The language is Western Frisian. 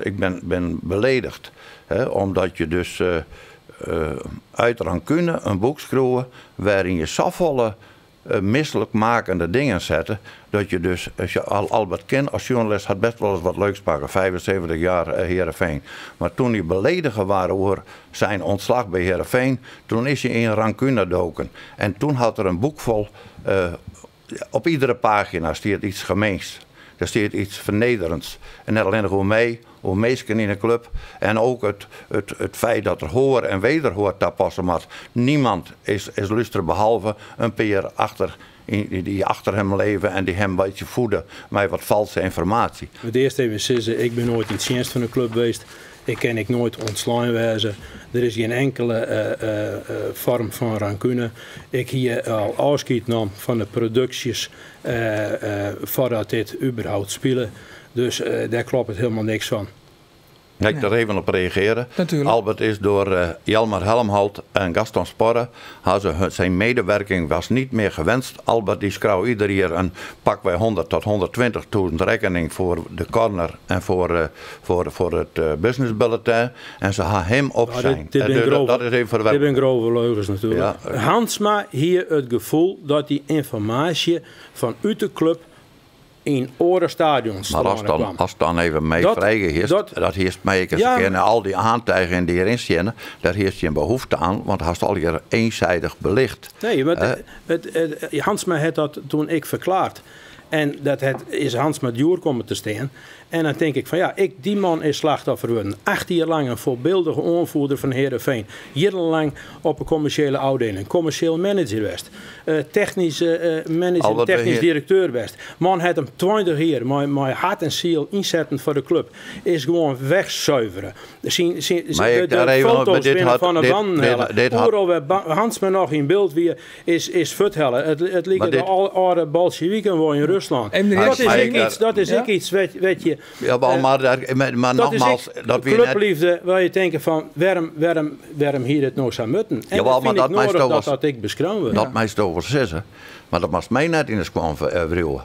Ik ben beledigd, hè, omdat je dus uit rancune een boek skriuwe wêryn je safolle mislikmakende dingen sette, dat je dus, as je Albert kin as sjoernalist hat best wolris wat leuks pakke, 75 jaar Heerenveen. Mar toen hy beledige waard oer syn ûntslach by Heerenveen, toen is hy yn rancune doken. En toen hat er in boek fol, op iedere pagina stiet iets gemeens. Der stiet iets vernederends. En net allinnich oer my, oer minsken yn de klup. En ook het feit dat er hoor en wederhoor tapasse moat. Niemand is lústere behalve in pear achter, dy't achter him leve en dy't him in bytsje fiede mei wat falske ynformaasje. Ik moat earst even sizze, ik bin noait yn tsjinst fan de klup west. Ik kin ek noait ûntslein wêze. Der is gjin inkelde foarm fan rancune. Ik hie al ôfskied nommen fan de produksjes foardat dit überhaupt spile. Dus dêr kloppet hielendal niks fan. Mei ik der even op reagearje? Natuerlik. Albert is troch Jelmer Helmholt en Gaston Sporre, ha se zijn medewerking was niet meer gewenst. Albert dy skreau ieder jier in pakwei 100 tot 120.000 rekkening foar de corner en foar it business bulletin. En se ha him opsein. Dit binne grove, Dat is even foar de dit binne grove leugens natuerlik. Hansma hie it gefoel dat dy ynformaasje fan út de klup yn oare stadions Mar ast telâne dan, kwam. ast dan even my frege hiest, dat hiest my ek ris in kear al dy oantigingen dy't deryn steane, dêr hiest gjin behoefte oan, want hast allegear iensidich belicht. Nee, want Hansma hat dat doe ek ferklearre. En dat is Hansma djoer kommen te stean. En dan tink ik fan ja, dy man is slachtoffer wurden. 8 jier lang in foarbyldige oanfierder fan Heerenveen. Jierrenlang op de kommersjele ôfdieling. Kommersjeel manager west. Technysk manager, Albert, technysk direkteur west. Man hat him 20 jier mei hert en siel ynsetten foar de klup. Is gewoan wegzuivere. Mar ik De daar even op, foto's dit binne fan de bannen helle. Oeral wêr't Hansma noch yn byld wie, is fuorthelle. It liket de âlde Bolsjewiken wol yn Ruslân. Even de Dat is Maar ek ik iets, dat is ek iets wat je Ja, mar dat is nogmaals, ek dat wie net klupliefde wêr't je tinke fan wêrom hie dit no sa moatten? En Jawel, dat mar fyn ik dat meist nedich toch dat wel dat ek beskreaun wurdt. Dat meist wol sizze, mar dat moatst my net yn de skuon wriuwe.